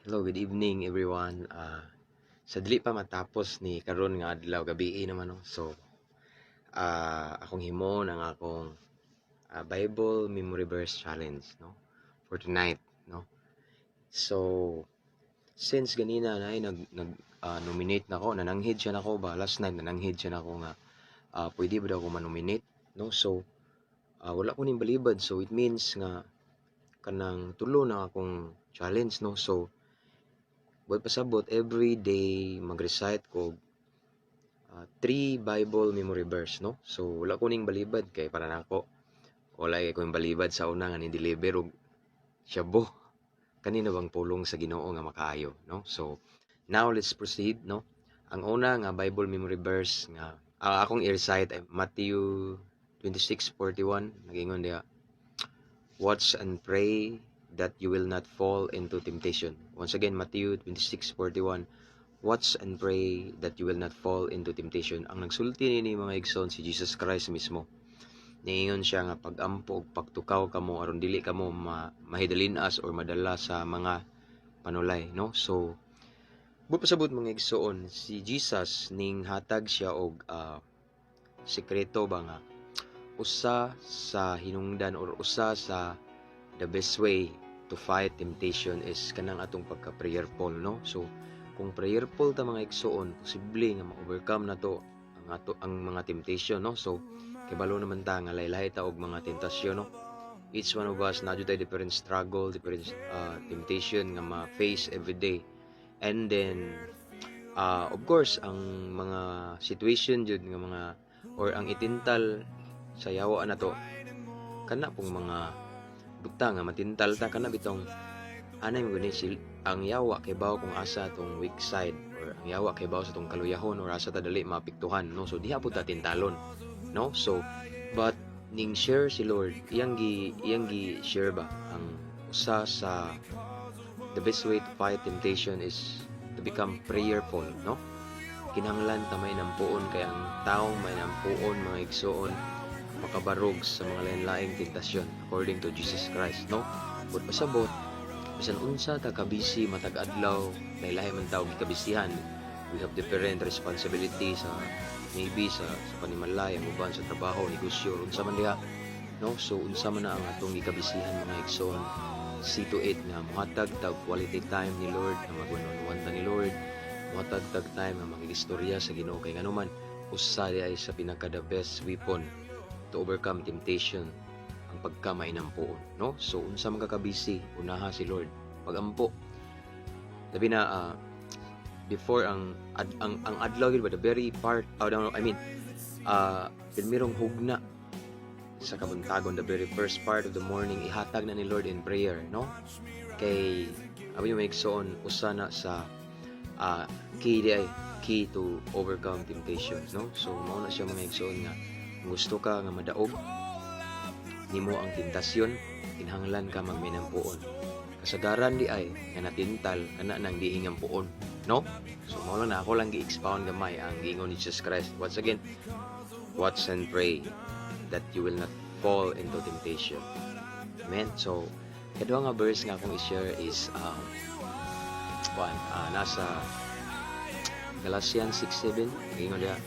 Hello, good evening, everyone. Sa dili pa matapos ni karon nga adlaw, gabii naman, no. So, akong himon ang akong Bible Memory Verse Challenge, no, for tonight, no. So, since ganina na ay nag nag nominate na ko, nananghid siya nako ba last night, nananghid siya nako nga pwede ba daw ko ma-nominate, no? So, wala ko ning balibad. So, it means nga kanang tulo na akong challenge, no. So, buot pasabot, every day mag-recite ko three Bible memory verse, no? So wala ko ning balibad kay para nako wala kay ko yung balibad sa una nga ni deliver og shabu kanino bang pulong sa Ginoo nga makaayo, no? So now let's proceed, no? Ang una nga Bible memory verse nga akong i-recite ay Matthew 26:41. Nagingon diha, "Watch and pray that you will not fall into temptation." Once again, Matthew 26:41. "Watch and pray that you will not fall into temptation." Ang nagsulti nini, mga igsoon, si Jesus Christ mismo. Niingon siya nga pag-ampo ug pagtukaw kamo aron dili kamo mahidalinas or madala sa mga panulay, no? So, buot pasabot, mga igsoon, si Jesus ning hatag siya og sekreto ba nga usa sa hinungdan or usa sa the best way to fight temptation is kanang atong pagka-prayerful, no? So, kung prayerful ta, mga igsoon, posible nga ma-overcome na to ang ato ang mga temptation, no? So, kibalo naman ta nga lahi-lahi ta og mga tentasyon, no? Each one of us naa jud tay different struggle, different temptation nga ma-face every day. And then of course, ang mga situation jud nga mga or ang itintal sa yawa na to kana pong mga butang nga matintal ta, kana bitong anay mo gani sil ang yawa kay bawo kung asa tong weak side or ang yawa kay bawo sa tong kaluyahon or asa ta dali maapektuhan, no? So diha pud ta tintalon, no? So but ning share si Lord, iyang gi share ba ang usa sa the best way to fight temptation is to become prayerful, no? Kinahanglan ta may nampuon kay ang taong may nampuon, mga igsoon, makabarog sa mga lain-laing tentasyon according to Jesus Christ, no? But pasabot, bisan unsa ta kabisi matag adlaw, lahi man tawo gikabisihan. We have different responsibility sa maybe sa panimalay, ang uban sa trabaho, negosyo, unsa man diha, no? So unsa man na ang atong gikabisihan, mga igsoon, see to it nga mohatag tag quality time ni Lord, nga mag one on one ta ni Lord, mohatag tag time nga makigistorya sa Ginoo kay nganuman usa di ay sa pinaka the best weapon to overcome temptation ang pagka mainampuon, no? So unsa man ka kabisi, unaha si Lord, pagampo, labi na before ang adlaw gyud ba, the very part, oh, no, I mean, primerong hugna sa kabuntagon, the very first part of the morning, ihatag na ni Lord in prayer, no? Kay abi mo, igsoon, usa na sa key di ay key to overcome temptation, no? So mao na siya, mga igsoon, nga kung gusto ka nga madaog nimo ang tentasyon, kinahanglan ka magminampuon. Kasagaran di ay nga natintal kana nang gihingampuon, no? So mao lang na ako lang gi-expound gamay ang giingon ni Jesus Christ. Once again, "Watch and pray that you will not fall into temptation." Amen. So kaduha nga verse nga akong i-share is kuan, nasa Galatians 6:7. Giingon diha,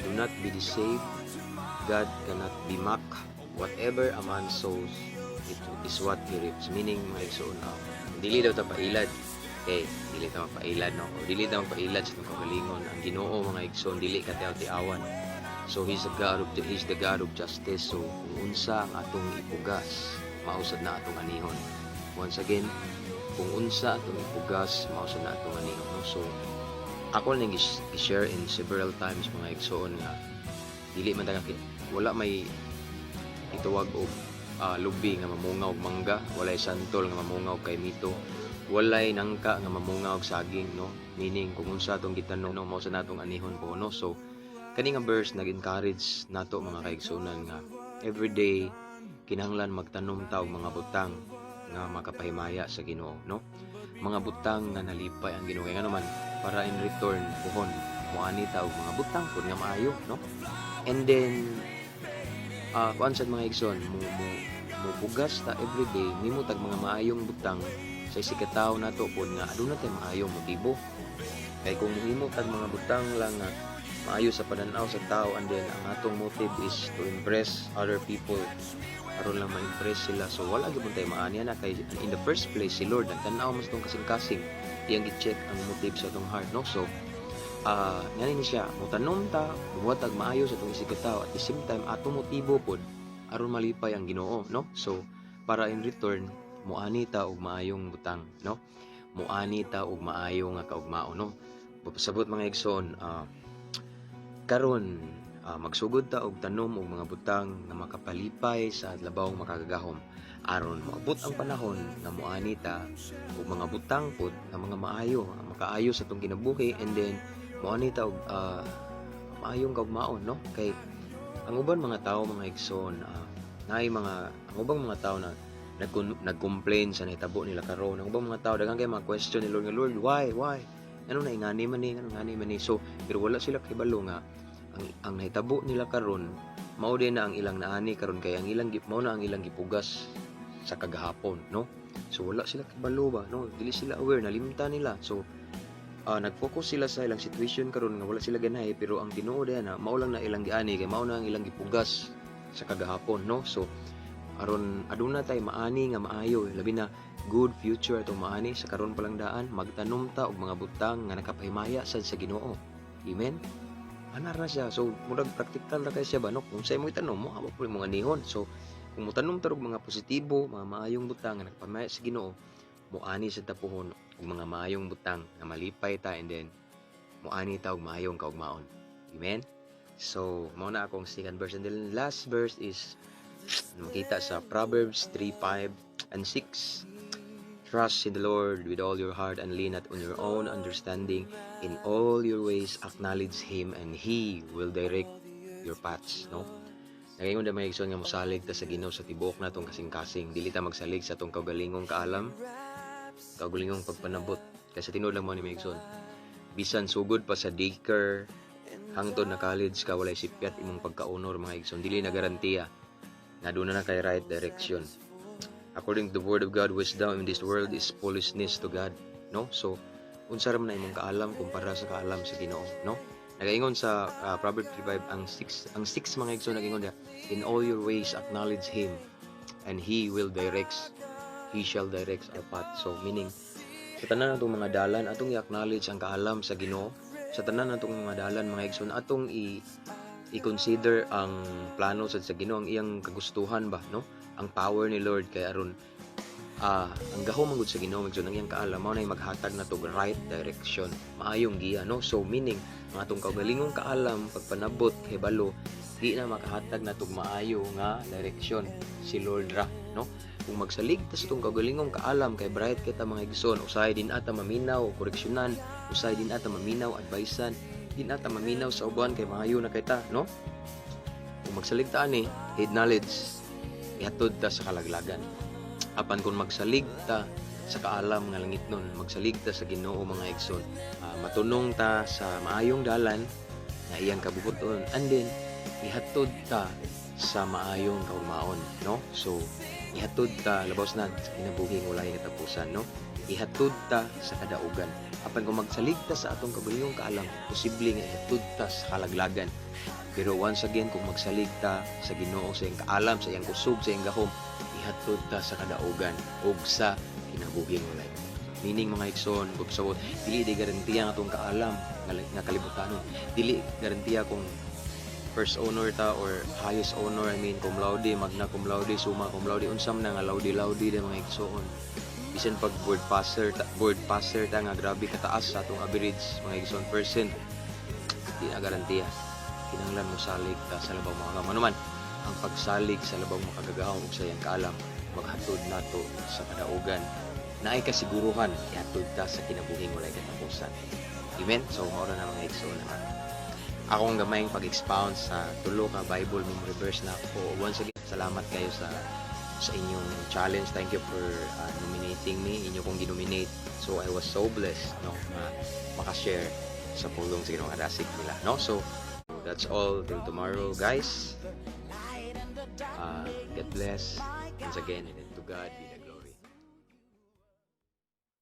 "Do not be deceived. God cannot be mocked. Whatever a man sows, it is what he reaps." Meaning, mga igsoon, dili daw ta pailad. Okay, dili ta mapailad, no? Or dili ta mapailad sa itong kagalingon. Ang Ginoo, mga igsoon, dili ka tiaw-tiawan. So he's the God of justice. So kung unsa ang atong ipugas, mao sad na atong anihon. Once again, kung unsa atong ipugas, mao sad na atong anihon, no? So ako nang i-share in several times, mga igsoon, nga dili man ta wala may ituwag og lubi nga mamunga og mangga, walay santol nga mamunga og kaimito, walay nangka nga mamunga og saging, no? Meaning, kung unsa atong gitanom, no, mao sa natong anihon po, no? So kani nga verse nag-encourage nato, mga kaigsunan, nga everyday kinahanglan magtanom ta og mga butang nga makapahimaya sa Ginoo, no? Mga butang nga nalipay ang Ginoo. Kay ngano man, para in return puhon moani ta og mga butang pud nga maayo, no? And then kuan sad, mga igsoon, mo mo mo pugas ta everyday, nimo tag mga maayong butang sa Sa isig katawo nato pod nga aduna tay maayong motibo. Kay kung mohimo tag mga butang lang nga maayo sa pananaw sa tao and then ang atong motive is to impress other people, aron lang ma-impress sila, so wala gyud tay maani na. Kay in the first place, si Lord nagtan-aw mas tong kasing-kasing, iyang gi-check ang motive sa atong heart, no? So ngani ni siya, motanom ta, buhat tag maayo sa atong isig katawo, at the same time atong motibo pod aron malipay ang Ginoo, no? So para in return muani ta og maayong butang, no? Muani ta og maayo nga kaugmaon, no? Pasabot, mga igsoon, karon magsugod ta og tanom og mga butang nga makapalipay sa Labawng Makagagahom aron moabot ang panahon nga muani ta og mga butang pod nga mga maayo, makaayo sa atong kinabuhi, and then muani ta og maayong kaugmaon, no? Kay ang uban mga tao, mga igsoon, naay mga ang ubang mga tao na nag-complain sa nahitabo nila karon. Ang ubang mga tao, daghan kay mga question ni Lord nga, "Lord, why ano na ingani man ni, ngano ngani man ni?" So pero wala sila kahibalo nga ang nahitabo nila karon mao din na ang ilang naani karon, kay ang ilang mao na ang ilang gipugas sa kagahapon, no? So wala sila kahibalo ba, no? Dili sila aware, nalimtan nila. So nag-focus sila sa ilang situation karon nga wala sila ganahi, pero ang tinuod na mao lang na ilang giani kay mao na ang ilang gipugas sa kagahapon, no? So aron aduna tay maani nga maayo, labi na good future atong maani sa karon pa lang daan, magtanom ta og mga butang nga nakapahimaya sad sa Ginoo. Amen. Anar na siya. So murag practical ra kay siya ba, no? Kung sa imo itanom mo, amo po mga nihon. So kung motanom ta og mga positibo, mga maayong butang nga nakapahimaya sa Ginoo, muani sa tapuhon og mga maayong butang nga malipay ta, and then muani ta og maayong kaugmaon. Amen. So mao na akong second verse, and then last verse is makita sa Proverbs 3:5 and 6. "Trust in the Lord with all your heart and lean not on your own understanding. In all your ways acknowledge Him and He will direct your paths," no? Nagaingon na, mga igsoon, nga mosalig ta sa Ginoo sa tibuok natong kasing-kasing. Dili ta magsalig sa atong kaugalingong kaalam, kaugalingong pagpanabot. Kay sa tinuod lang mo ni, mga igsoon, bisan sugod pa sa daycare hangtod na college ka, walay sipyat imong pagka-honor, mga igsoon, dili na garantiya na doon na kay right direction. According to the word of God, wisdom in this world is foolishness to God, no? So unsa ra man na imong kaalam kumpara sa kaalam sa Ginoo, no? Nagaingon sa Proverbs 3:5, ang 6, mga igsoon, nagaingon niya, "In all your ways acknowledge Him and He will direct, He shall direct our path." So meaning, sa tanan natong mga dalan, atong i-acknowledge ang kaalam sa Ginoo. Sa tanan natong mga dalan, mga igsoon, atong i i-consider ang plano sa Ginoo, ang iyang kagustuhan ba, no? Ang power ni Lord, kay aron ang gahom man gud sa Ginoo, igsoon, ang iyang kaalam, mao nay maghatag nato og right direction, maayong giya, no? So meaning, ang atong kaugalingong kaalam, pagpanabot, kahibalo, di na makahatag natog maayo nga direksyon. Si Lord ra, no? Kung magsalig ta sa atong kaugalingong kaalam kay bright kita, mga igsoon, usahay din ata maminaw koreksyonan, usahay din ata maminaw advicean, din ata maminaw sa uban kay maayo na kita, no? Kung magsalig ta ani head knowledge, ihatod ta sa kalaglagan. Apan kung magsalig ta sa kaalam nga langit nun, magsalig ta sa Ginoo, mga igsoon, matunong ta sa maayong dalan nga iyang kabubuton, and then ihatod ta sa maayong kaugmaon, no? So ihatod ta labaw na sa kinabuhing walay katapusan, no? Ihatod ta sa kadaugan. Apan kung magsalig ta sa atong kaugalingong kaalam, posible nga ihatod ta sa kalaglagan. Pero once again, kung magsalig ta sa Ginoo, sa iyang kaalam, sa iyang kusog, sa iyang gahom, ihatod ta sa kadaugan ug sa kinabuhing walay katapusan. Meaning, mga igsoon, gubsawot, dili di garantiya ang atong kaalam nga kalibutanon. Dili garantiya kung first honor ta or highest honor, I mean, cum laude, magna cum laude, summa cum laude, unsam na nga laude laude di, mga igsoon. Bisan pag board passer ta nga grabe kataas sa atong average, mga igsoon, percent, di na garantiya. Kinahanglan mo salig ta sa Labawng Makagagahom. Ano man, ang pagsalig sa Labawng Makagagahom ug sa iyang kaalam maghatod nato sa kadaugan. Naay kasiguruhan, ihatod ta sa kinabuhing walay katapusan. Amen. So mao ra na, mga igsoon, ang akong gamayng pag-expound sa tulo ka Bible memory verse na ako. Once again, salamat kayo sa inyong challenge. Thank you for nominating me. Inyo kong ginominate. So I was so blessed, no, na makashare sa pulong sa Ginoo nga dasig nila, no? So that's all till tomorrow, guys. God bless once again and to God be the